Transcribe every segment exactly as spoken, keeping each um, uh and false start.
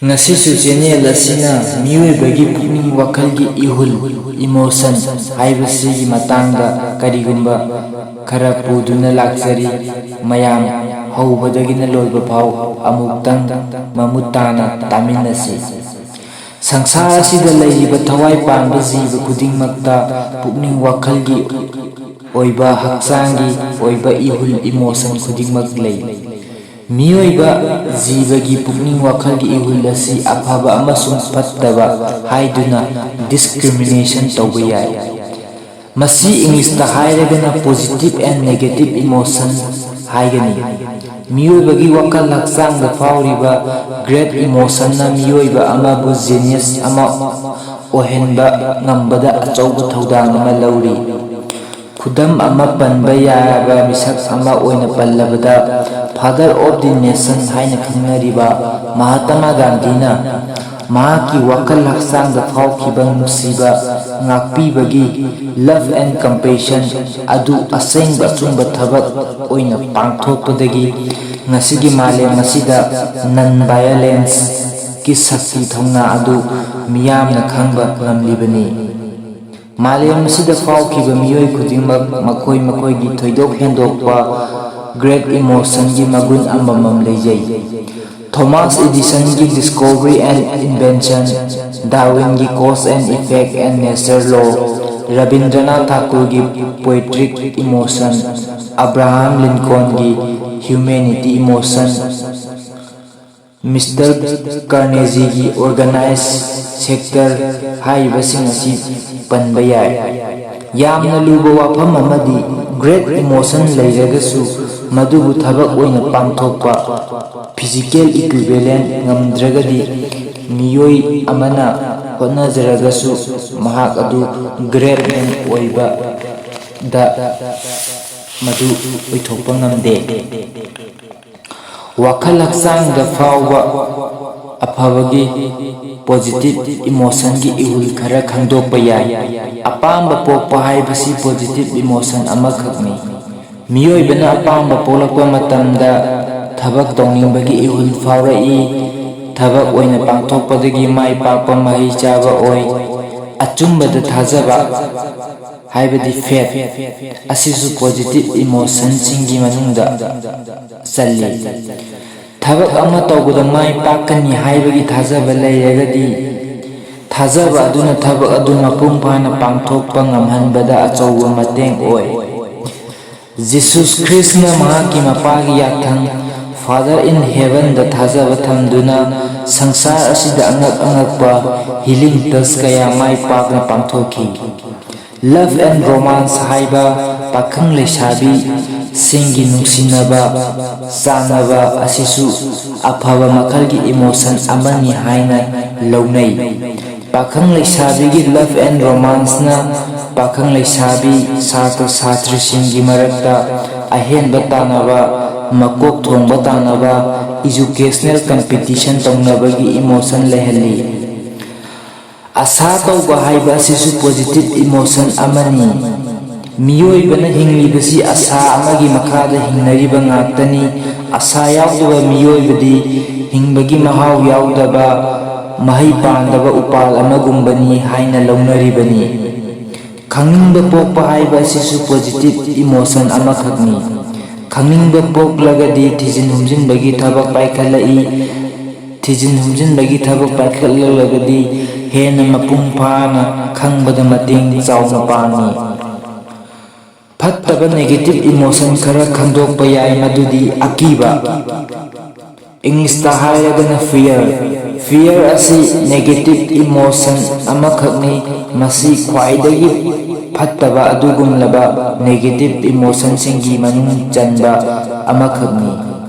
ꯉꯁꯤꯁꯨ ꯆꯦꯅꯦꯜ ꯑꯁꯤꯅ ꯃꯤꯑꯣꯏꯕꯒꯤ ꯄꯨꯛꯅꯤꯡ ꯋꯥꯈꯜꯒꯤ ꯏꯍꯨꯜ, emotion, ꯍꯥꯏꯕꯁꯤꯒꯤ ꯃꯇꯥꯡꯗ ꯀꯔꯤꯒꯨꯝꯕ ꯈꯔ ꯄꯨꯗꯨꯅ ꯂꯥꯛꯆꯔꯤ꯫ ꯃꯌꯥꯝ ꯍꯧꯕꯗꯒꯤꯅ ꯂꯣꯏꯕ ꯐꯥꯎ ꯑꯃꯨꯛꯇꯪ ꯃꯃꯨꯠ ꯇꯥꯅ ꯇꯥꯃꯤꯟꯅꯁꯤ꯫ ꯁꯪꯁꯥꯔ ꯑꯁꯤꯗ ꯂꯩꯔꯤꯕ ꯊꯋꯥꯏ ꯄꯥꯟꯕ ꯖꯤꯕ ꯈꯨꯗꯤꯡꯃꯛꯇ ꯄꯨꯛꯅꯤꯡ ꯋꯥꯈꯜꯒꯤ ꯑꯣꯏꯕ, ꯍꯛꯆꯥꯡꯒꯤ ꯑꯣꯏꯕ ꯏꯍꯨꯜ, emotion, ꯈꯨꯗꯤꯡꯃꯛ ꯂꯩ꯫ ꯃꯤꯑꯣꯏꯕ ꯖꯤꯕꯒꯤ ꯄꯨꯛꯅꯤꯡ ꯋꯥꯈꯜꯒꯤ ꯏꯍꯨꯜ ꯑꯁꯤ ꯑꯐꯕ ꯑꯃꯁꯨꯡ ꯐꯠꯇꯕ ꯍꯥꯏꯗꯨꯅ discrimination ꯇꯧꯕ ꯌꯥꯏ꯫ ꯃꯁꯤ ꯏꯪꯂꯤꯁꯇ ꯍꯥꯏꯔꯒꯅ positive and negative emotion ꯍꯥꯏꯒꯅꯤ꯫ ꯃꯤꯑꯣꯏꯕꯒꯤ ꯋꯥꯈꯜ ꯍꯛꯆꯥꯡꯗ ꯐꯥꯎꯔꯤꯕ great emotionꯅ ꯃꯤꯑꯣꯏꯕ ꯑꯃꯕꯨ genius ꯑꯃ ꯑꯣꯏꯍꯟꯕ ꯉꯝꯕꯗ ꯑꯆꯧꯕ ꯊꯧꯗꯥꯡ ꯑꯃ ꯂꯧꯔꯤ꯫ ꯈꯨꯗꯝ ꯑꯃ ꯄꯟꯕ ꯌꯥꯕ ꯃꯤꯁꯛ ꯑꯃ ꯑꯣꯏꯅ ꯄꯜꯂꯕꯗ, Father of the Nation ꯍꯥꯏꯅ ꯈꯪꯅꯔꯤꯕ ꯃꯍꯥꯇꯃꯥ ꯒꯥꯟꯙꯤꯅ ꯃꯍꯥꯛꯀꯤ ꯋꯥꯈꯜ ꯍꯛꯆꯥꯡꯗ ꯐꯥꯎꯈꯤꯕ ꯅꯨꯡꯁꯤꯕ, ꯉꯥꯛꯄꯤꯕꯒꯤ love and compassion ꯑꯗꯨ ꯑꯁꯦꯡꯕ ꯑꯆꯨꯝꯕ ꯊꯕꯛ ꯑꯣꯏꯅ ꯄꯥꯡꯊꯣꯛꯄꯗꯒꯤ ꯉꯁꯤꯒꯤ ꯃꯥꯂꯦꯝ ꯑꯁꯤꯗ non-violenceꯀꯤ ꯁꯛꯇꯤ ꯊꯧꯅꯥ ꯑꯗꯨ ꯃꯤꯌꯥꯝꯅ ꯈꯪꯕ ꯉꯝꯂꯤꯕꯅꯤ꯫ ꯃꯥꯂꯦꯝ ꯑꯁꯤꯗ ꯐꯥꯎꯈꯤꯕ ꯃꯤꯑꯣꯏ ꯈꯨꯗꯤꯡꯃꯛ ꯃꯈꯣꯏ ꯃꯈꯣꯏꯒꯤ ꯊꯣꯏꯗꯣꯛ ꯍꯦꯟꯗꯣꯛꯄ great emotionꯒꯤ ꯃꯒꯨꯟ ꯑꯃꯃꯝ ꯂꯩꯖꯩ꯫ ꯊꯣꯃꯥꯁ ꯏꯗꯤꯁꯟꯒꯤ discovery and invention, ꯗꯥꯔꯋꯤꯟꯒꯤ cause and effect and nature law, Rabindranath ꯇꯥꯀꯨꯔꯒꯤ poetic emotion, ꯑꯕ꯭ꯔꯥꯍꯥꯝ ꯂꯤꯟꯀꯣꯜꯒꯤ humanity emotion, ꯃꯤꯁꯇꯔ ꯀꯥꯔꯅꯦꯖꯤꯒꯤ organized sector ꯍꯥꯏꯔꯤꯕꯁꯤꯡ ꯑꯁꯤ ꯄꯟꯕ ꯌꯥꯏ꯫ ꯌꯥꯝꯅ ꯂꯨꯕ ꯋꯥꯐꯝ ꯑꯃꯗꯤ great emotion ꯂꯩꯔꯒꯁꯨ ꯃꯗꯨꯕꯨ ꯊꯕꯛ ꯑꯣꯏꯅ ꯄꯥꯡꯊꯣꯛꯄ, physical equivalent, ꯉꯝꯗ꯭ꯔꯒꯗꯤ ꯃꯤꯑꯣꯏ ꯑꯃꯅ ꯍꯣꯠꯅꯖꯔꯒꯁꯨ ꯃꯍꯥꯛ ꯑꯗꯨ great man ꯑꯣꯏꯕꯗ ꯃꯗꯨ ꯑꯣꯏꯊꯣꯛꯄ ꯉꯝꯗꯦ꯫ ꯋꯥꯈꯜ ꯍꯛꯆꯥꯡꯗ ꯐꯥꯎꯕ ꯑꯐꯕꯒꯤ positive emotionꯒꯤ ꯏꯍꯨꯜ ꯈꯔ ꯈꯪꯗꯣꯛꯄ ꯌꯥꯏ꯫ ꯑꯄꯥꯝꯕ ꯄꯣꯛꯄ ꯍꯥꯏꯕꯁꯤ positive emotion ꯑꯃꯈꯛꯅꯤ꯫ ꯃꯤꯑꯣꯏꯕꯅ ꯑꯄꯥꯝꯕ ꯄꯣꯛꯂꯛꯄ ꯃꯇꯝꯗ ꯊꯕꯛ ꯇꯧꯅꯤꯡꯕꯒꯤ ꯏꯍꯨꯜ ꯐꯥꯎꯔꯛꯏ꯫ ꯊꯕꯛ ꯑꯣꯏꯅ ꯄꯥꯡꯊꯣꯛꯄꯗꯒꯤ ꯃꯥꯏ ꯄꯥꯛꯄ ꯃꯍꯩ ꯆꯥꯕ ꯑꯣꯏ꯫ ꯑꯆꯨꯝꯕꯗ ꯊꯥꯖꯕ, ꯍꯥꯏꯕꯗꯤ faith, ꯑꯁꯤꯁꯨ positive emotionꯁꯤꯡꯒꯤ ꯃꯅꯨꯡꯗ ꯆꯜꯂꯤ꯫ ꯊꯕꯛ ꯑꯃ ꯇꯧꯕꯗ ꯃꯥꯏ ꯄꯥꯛꯀꯅꯤ ꯍꯥꯏꯕꯒꯤ ꯊꯥꯖꯕ ꯂꯩꯔꯒꯗꯤ, ꯊꯥꯖꯕ ꯑꯗꯨꯅ ꯊꯕꯛ ꯑꯗꯨ ꯃꯄꯨꯡ ꯐꯥꯅ ꯄꯥꯡꯊꯣꯛꯄ ꯉꯝꯍꯟꯕꯗ ꯑꯆꯧꯕ ꯃꯇꯦꯡ ꯑꯣꯏ꯫ ꯖꯤꯁꯨ ꯈ꯭ꯔꯤꯁꯅ ꯃꯍꯥꯛꯀꯤ ꯃꯄꯥꯒꯤ ꯌꯥꯊꯪ, Father in Heavenꯗ ꯊꯥꯖꯕ ꯊꯝꯗꯨꯅ ꯁꯪꯁꯥꯔ ꯑꯁꯤꯗ ꯑꯉꯛ ꯑꯉꯛꯄ healing touch ꯀꯌꯥ ꯃꯥꯏ ꯄꯥꯛꯅ ꯄꯥꯡꯊꯣꯛꯈꯤ꯫ Love and romance ꯍꯥꯏꯕ ꯄꯥꯈꯪ ꯂꯩꯁꯥꯕꯤꯁꯤꯡꯒꯤ ꯅꯨꯡꯁꯤꯅꯕ, ꯆꯥꯟꯅꯕ ꯑꯁꯤꯁꯨ ꯑꯐꯕ ꯃꯈꯜꯒꯤ emotion ꯑꯃꯅꯤ ꯍꯥꯏꯅ ꯂꯧꯅꯩ꯫ ꯄꯥꯈꯪ ꯂꯩꯁꯥꯕꯤꯒꯤ love and romanceꯅ ꯄꯥꯈꯪ ꯂꯩꯁꯥꯕꯤ ꯁꯥꯇ꯭ꯔ ꯁꯥꯇ꯭ꯔꯤꯁꯤꯡꯒꯤ ꯃꯔꯛꯇ ꯑꯍꯦꯟꯕ ꯇꯥꯟꯅꯕ, ꯃꯀꯣꯛ ꯊꯣꯡꯕ ꯇꯥꯟꯅꯕ, educational competition ꯇꯧꯅꯕꯒꯤ emotion ꯂꯩꯍꯜꯂꯤ꯫ ꯑꯁꯥ ꯇꯧꯕ ꯍꯥꯏꯕ ꯑꯁꯤꯁꯨ positive emotion ꯑꯃꯅꯤ꯫ ꯃꯤꯑꯣꯏꯕꯅ ꯍꯤꯡꯂꯤꯕꯁꯤ ꯑꯁꯥ ꯑꯃꯒꯤ ꯃꯈꯥꯗ ꯍꯤꯡꯅꯔꯤꯕ ꯉꯥꯛꯇꯅꯤ꯫ ꯑꯁꯥ ꯌꯥꯎꯗꯕ ꯃꯤꯑꯣꯏꯕꯗꯤ ꯍꯤꯡꯕꯒꯤ ꯃꯍꯥꯎ ꯌꯥꯎꯗꯕ, ꯃꯍꯩ ꯄꯥꯟꯗꯕ ꯎꯄꯥꯜ ꯑꯃꯒꯨꯝꯕꯅꯤ ꯍꯥꯏꯅ ꯂꯧꯅꯔꯤꯕꯅꯤ꯫ ꯈꯪꯅꯤꯡꯕ ꯄꯣꯛꯄ ꯍꯥꯏꯕ ꯑꯁꯤꯁꯨ positive emotion ꯑꯃꯈꯛꯅꯤ꯫ ꯈꯪꯅꯤꯡꯕ ꯄꯣꯛꯂꯒꯗꯤ ꯊꯤꯖꯤꯟ ꯍꯨꯝꯖꯤꯟꯕꯒꯤ ꯊꯕꯛ ꯄꯥꯏꯈꯠꯂꯛꯏ꯫ ꯊꯤꯖꯤꯟ ꯍꯨꯝꯖꯤꯟꯕꯒꯤ ꯊꯕꯛ ꯄꯥꯏꯈꯠꯂꯛꯂꯒꯗꯤ ꯍꯦꯟꯅ ꯃꯄꯨꯡ ꯐꯥꯅ ꯈꯪꯕꯗ ꯃꯇꯦꯡ ꯆꯥꯎꯅ ꯄꯥꯡꯏ꯫ ꯐꯠꯇꯕ negative emotion ꯈꯔ ꯈꯪꯗꯣꯛꯄ ꯌꯥꯏ, ꯃꯗꯨꯗꯤ ꯑꯀꯤꯕ, ꯏꯪꯂꯤꯁꯇ ꯍꯥꯏꯔꯒꯅ fear꯫ Fear ꯑꯁꯤ negative emotion ꯑꯃꯈꯛꯅꯤ꯫ ꯃꯁꯤ ꯈ꯭ꯋꯥꯏꯗꯒꯤ ꯐꯠꯇꯕ ꯑꯗꯨꯒꯨꯝꯂꯕ negative emotionꯁꯤꯡꯒꯤ ꯃꯅꯨꯡ ꯆꯟꯕ ꯑꯃꯈꯛꯅꯤ꯫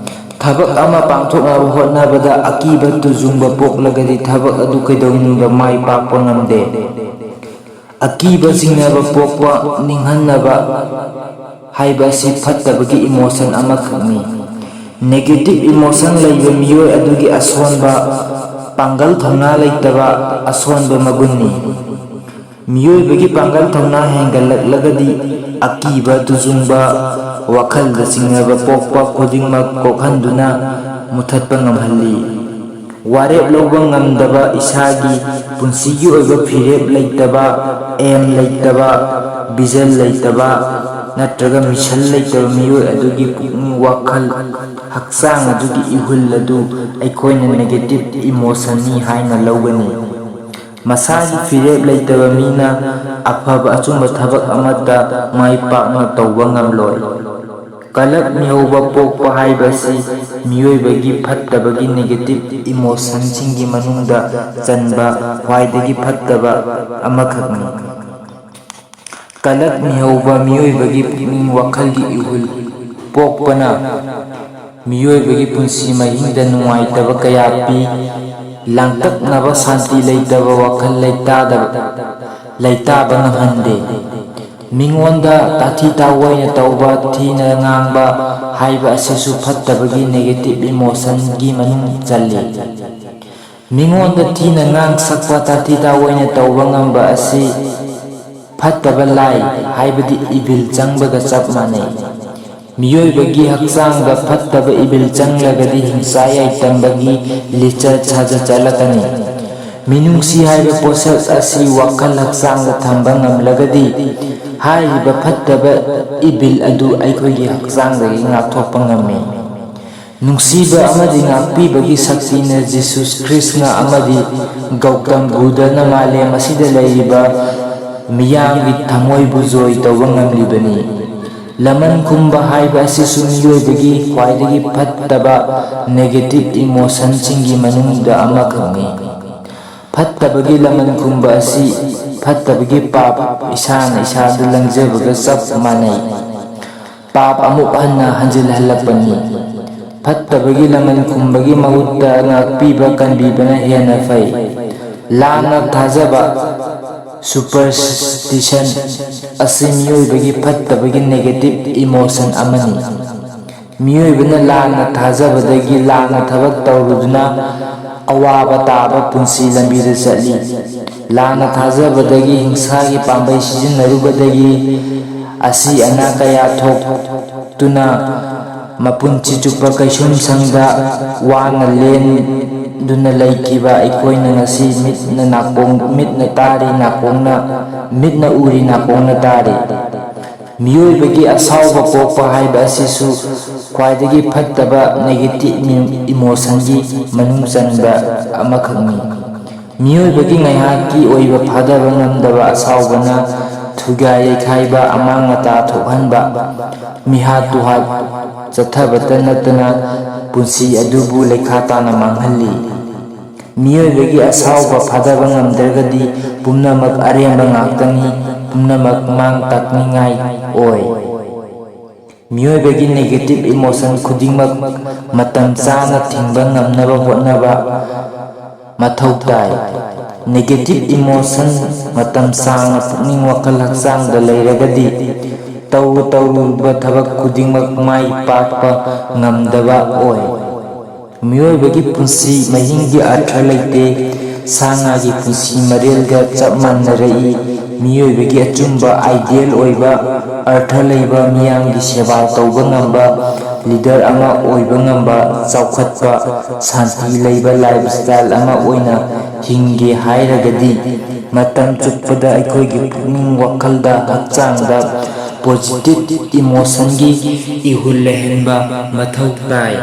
ꯊꯕꯛ ꯑꯃ ꯄꯥꯡꯊꯣꯛꯅꯕ ꯍꯣꯠꯅꯕꯗ ꯑꯀꯤꯕ ꯇꯨꯖꯨꯡꯕ ꯄꯣꯛꯂꯒꯗꯤ ꯊꯕꯛ ꯑꯗꯨ ꯀꯩꯗꯧꯅꯨꯡꯗ ꯃꯥꯏ ꯄꯥꯛꯄ ꯉꯝꯗꯦ꯫ ꯑꯀꯤꯕ ꯆꯤꯡꯅꯕ ꯄꯣꯛꯄ, ꯅꯤꯡꯍꯟꯅꯕ ꯍꯥꯏꯕ ꯑꯁꯤ ꯐꯠꯇꯕꯒꯤ emotion ꯑꯃꯈꯛꯅꯤ꯫ Negative emotion ꯂꯩꯕ ꯃꯤꯑꯣꯏ ꯑꯗꯨꯒꯤ ꯑꯁꯣꯟꯕ, ꯄꯥꯡꯒꯜ ꯊꯧꯅꯥ ꯂꯩꯇꯕ ꯑꯁꯣꯟꯕ ꯃꯒꯨꯟꯅꯤ꯫ ꯃꯤꯑꯣꯏꯕꯒꯤ ꯄꯥꯡꯒꯜ ꯊꯧꯅꯥ ꯍꯦꯟꯒꯠꯂꯛꯂꯒꯗꯤ ꯑꯀꯤꯕ ꯇꯨꯖꯨꯡꯕ, ꯋꯥꯈꯜꯗ ꯆꯤꯡꯅꯕ ꯄꯣꯛꯄ ꯈꯨꯗꯤꯡꯃꯛ ꯀꯣꯛꯍꯟꯗꯨꯅ ꯃꯨꯊꯠꯄ ꯉꯝꯍꯜꯂꯤ꯫ ꯋꯥꯔꯦꯞ ꯂꯧꯕ ꯉꯝꯗꯕ, ꯏꯁꯥꯒꯤ ꯄꯨꯟꯁꯤꯒꯤ ꯑꯣꯏꯕ ꯐꯤꯔꯦꯞ ꯂꯩꯇꯕ, aim ꯂꯩꯇꯕ, vision ꯂꯩꯇꯕ ꯅꯠꯇ꯭ꯔꯒ mission ꯂꯩꯇꯕ ꯃꯤꯑꯣꯏ ꯑꯗꯨꯒꯤ ꯄꯨꯛꯅꯤꯡ, ꯋꯥꯈꯜ, ꯍꯛꯆꯥꯡ ꯑꯗꯨꯒꯤ ꯏꯍꯨꯜ ꯑꯗꯨ ꯑꯩꯈꯣꯏꯅ negative emotionꯅꯤ ꯍꯥꯏꯅ ꯂꯧꯒꯅꯤ꯫ ꯃꯁꯥꯒꯤ ꯐꯤꯔꯦꯞ ꯂꯩꯇꯕ ꯃꯤꯅ ꯑꯐꯕ ꯑꯆꯨꯝꯕ ꯊꯕꯛ ꯑꯃꯠꯇ ꯃꯥꯏ ꯄꯥꯛꯅ ꯇꯧꯕ ꯉꯝꯂꯣꯏ꯫ ꯀꯂꯛ ꯃꯤꯍꯧꯕ ꯄꯣꯛꯄ ꯍꯥꯏꯕꯁꯤ ꯃꯤꯑꯣꯏꯕꯒꯤ ꯐꯠꯇꯕꯒꯤ negative emotionꯁꯤꯡꯒꯤ ꯃꯅꯨꯡꯗ ꯆꯟꯕ ꯈ꯭ꯋꯥꯏꯗꯒꯤ ꯐꯠꯇꯕ ꯑꯃꯈꯛꯅꯤ꯫ ꯀꯂꯛ ꯃꯤꯍꯧꯕ ꯃꯤꯑꯣꯏꯕꯒꯤ ꯄꯨꯛꯅꯤꯡ ꯋꯥꯈꯜꯒꯤ ꯏꯍꯨꯜ ꯄꯣꯛꯄꯅ ꯃꯤꯑꯣꯏꯕꯒꯤ ꯄꯨꯟꯁꯤ ꯃꯍꯤꯡꯗ ꯅꯨꯡꯉꯥꯏꯇꯕ ꯀꯌꯥ ꯄꯤ꯫ ꯂꯥꯡꯇꯛꯅꯕ, ꯁꯥꯟꯇꯤ ꯂꯩꯇꯕ, ꯋꯥꯈꯜ ꯂꯩꯇꯥꯗꯕ, ꯂꯩꯇꯥꯕ ꯉꯝꯍꯟꯗꯦ꯫ ꯃꯤꯉꯣꯟꯗ ꯇꯥꯊꯤ ꯇꯥꯑꯣꯏꯅ ꯇꯧꯕ, ꯊꯤꯅ ꯉꯥꯡꯕ ꯍꯥꯏꯕ ꯑꯁꯤꯁꯨ ꯐꯠꯇꯕꯒꯤ negative emotionꯒꯤ ꯃꯅꯨꯡ ꯆꯜꯂꯤ꯫ ꯃꯤꯉꯣꯟꯗ ꯊꯤꯅ ꯉꯥꯡ ꯁꯛꯄ, ꯇꯥꯊꯤ ꯇꯥꯑꯣꯏꯅ ꯇꯧꯕ ꯉꯝꯕ ꯑꯁꯤ ꯐꯠꯇꯕ ꯂꯥꯏ, ꯍꯥꯏꯕꯗꯤ evil ꯆꯪꯕꯒ ꯆꯞ ꯃꯥꯟꯅꯩ꯫ ꯃꯤꯑꯣꯏꯕꯒꯤ ꯍꯛꯆꯥꯡꯗ ꯐꯠꯇꯕ evil ꯆꯪꯂꯒꯗꯤ ꯍꯤꯡꯁꯥ ꯌꯥꯏꯇꯝꯕꯒꯤ ꯂꯤꯆꯠ ꯁꯥꯖꯠ ꯆꯠꯂꯛꯀꯅꯤ꯫ ꯃꯤꯅꯨꯡꯁꯤ ꯍꯥꯏꯕ ꯄꯣꯠꯁꯛ ꯑꯁꯤ ꯋꯥꯈꯜ ꯍꯛꯆꯥꯡꯗ ꯊꯝꯕ ꯉꯝꯂꯒꯗꯤ ꯍꯥꯏꯔꯤꯕ ꯐꯠꯇꯕ evil ꯑꯗꯨ ꯑꯩꯈꯣꯏꯒꯤ ꯍꯛꯆꯥꯡꯗꯒꯤ ꯉꯥꯛꯊꯣꯛꯄ ꯉꯝꯃꯤ꯫ ꯅꯨꯡꯁꯤꯕ ꯑꯃꯗꯤ ꯉꯥꯛꯄꯤꯕꯒꯤ ꯁꯛꯇꯤꯅ ꯖꯤꯁꯨ ꯈ꯭ꯔꯤꯁꯅ ꯑꯃꯗꯤ ꯒꯧꯇꯝ ꯕꯨꯙꯅ ꯃꯥꯂꯦꯝ ꯑꯁꯤꯗ ꯂꯩꯔꯤꯕ ꯃꯤꯌꯥꯝꯒꯤ ꯊꯃꯣꯏꯕꯨ ꯖꯣꯏ ꯇꯧꯕ ꯉꯝꯂꯤꯕꯅꯤ꯫ ꯂꯃꯟ ꯈꯨꯝꯕ ꯍꯥꯏꯕ ꯑꯁꯤꯁꯨ ꯃꯤꯑꯣꯏꯕꯒꯤ ꯈ꯭ꯋꯥꯏꯗꯒꯤ ꯐꯠꯇꯕ negative emotionꯁꯤꯡꯒꯤ ꯃꯅꯨꯡꯗ ꯑꯃꯈꯛꯅꯤ꯫ ꯐꯠꯇꯕꯒꯤ ꯂꯃꯟ ꯈꯨꯝꯕ ꯑꯁꯤ ꯐꯠꯇꯕꯒꯤ ꯄꯥꯞ ꯏꯁꯥꯅ ꯏꯁꯥꯗ ꯂꯪꯖꯕꯒ ꯆꯞ ꯃꯥꯟꯅꯩ꯫ ꯄꯥꯞ ꯑꯃꯨꯛ ꯍꯟꯅ ꯍꯟꯖꯤꯜꯍꯜꯂꯛꯄꯅꯤ꯫ ꯐꯠꯇꯕꯒꯤ ꯂꯃꯟ ꯈꯨꯝꯕꯒꯤ ꯃꯍꯨꯠꯇ ꯉꯥꯛꯄꯤꯕ ꯀꯟꯕꯤꯕꯅ ꯍꯦꯟꯅ ꯐꯩ꯫ ꯂꯥꯟꯅ ꯊꯥꯖꯕ, superstition, ꯑꯁꯤ ꯃꯤꯑꯣꯏꯕꯒꯤ ꯐꯠꯇꯕꯒꯤ negative emotion ꯑꯃꯅꯤ꯫ ꯃꯤꯑꯣꯏꯕꯅ ꯂꯥꯟꯅ ꯊꯥꯖꯕꯗꯒꯤ ꯂꯥꯟꯅ ꯊꯕꯛ ꯇꯧꯔꯨꯗꯨꯅ ꯑꯋꯥꯕ ꯇꯥꯕ ꯄꯨꯟꯁꯤ ꯂꯝꯕꯤꯗ ꯆꯠꯂꯤ꯫ ꯂꯥꯟꯅ ꯊꯥꯖꯕꯗꯒꯤ ꯍꯤꯡꯁꯥꯒꯤ ꯄꯥꯝꯕꯩ ꯁꯤꯖꯤꯟꯅꯔꯨꯕꯗꯒꯤ ꯑꯁꯤ ꯑꯅꯥ ꯀꯌꯥ ꯊꯣꯛꯇꯨꯅ ꯃꯄꯨꯟꯁꯤ ꯆꯨꯞꯄ ꯀꯩꯁꯨꯝꯁꯪꯗ ꯋꯥꯅ ꯂꯦꯟꯗꯨꯅ ꯂꯩꯈꯤꯕ ꯑꯩꯈꯣꯏꯅ ꯉꯁꯤ ꯃꯤꯠꯅ ꯅꯥꯀꯣꯡ, ꯃꯤꯠꯅ ꯇꯥꯔꯤ, ꯅꯥꯀꯣꯡꯅ, ꯃꯤꯠꯅ ꯎꯔꯤ, ꯅꯥꯀꯣꯡꯅ ꯇꯥꯔꯤ꯫ ꯃꯤꯑꯣꯏꯕꯒꯤ ꯑꯁꯥꯎꯕ ꯄꯣꯛꯄ ꯍꯥꯏꯕ ꯑꯁꯤꯁꯨ ꯈ꯭ꯋꯥꯏꯗꯒꯤ ꯐꯠꯇꯕ negative emotionꯒꯤ ꯃꯅꯨꯡ ꯆꯟꯕ ꯑꯃꯈꯛꯅꯤ꯫ ꯃꯤꯑꯣꯏꯕꯒꯤ ꯉꯥꯏꯍꯥꯛꯀꯤ ꯑꯣꯏꯕ ꯐꯥꯗꯕ ꯉꯝꯗꯕ ꯑꯁꯥꯎꯕꯅ ꯊꯨꯒꯥꯏ ꯌꯩꯈꯥꯏꯕ, ꯑꯃꯥꯡ ꯑꯇꯥ ꯊꯣꯛꯍꯟꯕ, ꯃꯤꯍꯥꯠ ꯇꯨꯍꯥꯠ ꯆꯠꯊꯕꯇ ꯅꯠꯇꯅ ꯄꯨꯟꯁꯤ ꯑꯗꯨꯕꯨ ꯂꯩꯈꯥ ꯇꯥꯅ ꯃꯥꯡꯍꯜꯂꯤ꯫ ꯃꯤꯑꯣꯏꯕꯒꯤ ꯑꯁꯥꯎꯕ ꯐꯥꯗꯕ ꯉꯝꯗ꯭ꯔꯒꯗꯤ ꯄꯨꯝꯅꯃꯛ ꯑꯔꯦꯝꯕ ꯉꯥꯛꯇꯅꯤ, ꯄꯨꯝꯅꯃꯛ ꯃꯥꯡ ꯇꯥꯛꯅꯤꯡꯉꯥꯏ ꯑꯣꯏ꯫ ꯃꯤꯑꯣꯏꯕꯒꯤ negative emotion ꯈꯨꯗꯤꯡꯃꯛ ꯃꯇꯝ ꯆꯥꯅ ꯊꯤꯡꯕ ꯉꯝꯅꯕ ꯍꯣꯠꯅꯕ ꯃꯊꯧ ꯇꯥꯏ꯫ Negative emotion ꯃꯇꯝ ꯁꯥꯡꯅ ꯄꯨꯛꯅꯤꯡ ꯋꯥꯈꯜ ꯍꯛꯆꯥꯡꯗ ꯂꯩꯔꯒꯗꯤ ꯇꯧꯔꯨ ꯇꯧꯔꯨꯕ ꯊꯕꯛ ꯈꯨꯗꯤꯡꯃꯛ ꯃꯥꯏ ꯄꯥꯛꯄ ꯉꯝꯗꯕ ꯑꯣꯏ꯫ ꯃꯤꯑꯣꯏꯕꯒꯤ ꯄꯨꯟꯁꯤ ꯃꯍꯤꯡꯒꯤ ꯑꯔꯊ ꯂꯩꯇꯦ꯫ ꯁꯥ ꯉꯥꯒꯤ ꯄꯨꯟꯁꯤ ꯃꯔꯦꯜꯒ ꯆꯞ ꯃꯥꯟꯅꯔꯛꯏ꯫ ꯃꯤꯑꯣꯏꯕꯒꯤ ꯑꯆꯨꯝꯕ ideal ꯑꯣꯏꯕ, ꯑꯔꯊ ꯂꯩꯕ, ꯃꯤꯌꯥꯝꯒꯤ ꯁꯦꯕꯥ ꯇꯧꯕ ꯉꯝꯕ leader ꯑꯃ ꯑꯣꯏꯕ ꯉꯝꯕ, ꯆꯥꯎꯈꯠꯄ, ꯁꯥꯟꯇꯤ ꯂꯩꯕ lifestyle ꯑꯃ ꯑꯣꯏꯅ ꯍꯤꯡꯒꯦ ꯍꯥꯏꯔꯒꯗꯤ ꯃꯇꯝ ꯆꯨꯞꯄꯗ ꯑꯩꯈꯣꯏꯒꯤ ꯄꯨꯛꯅꯤꯡ ꯋꯥꯈꯜꯗ ꯍꯛꯆꯥꯡꯗ positive emotionꯒꯤ ꯏꯍꯨꯜ ꯂꯩꯍꯟꯕ ꯃꯊꯧ ꯇꯥꯏ꯫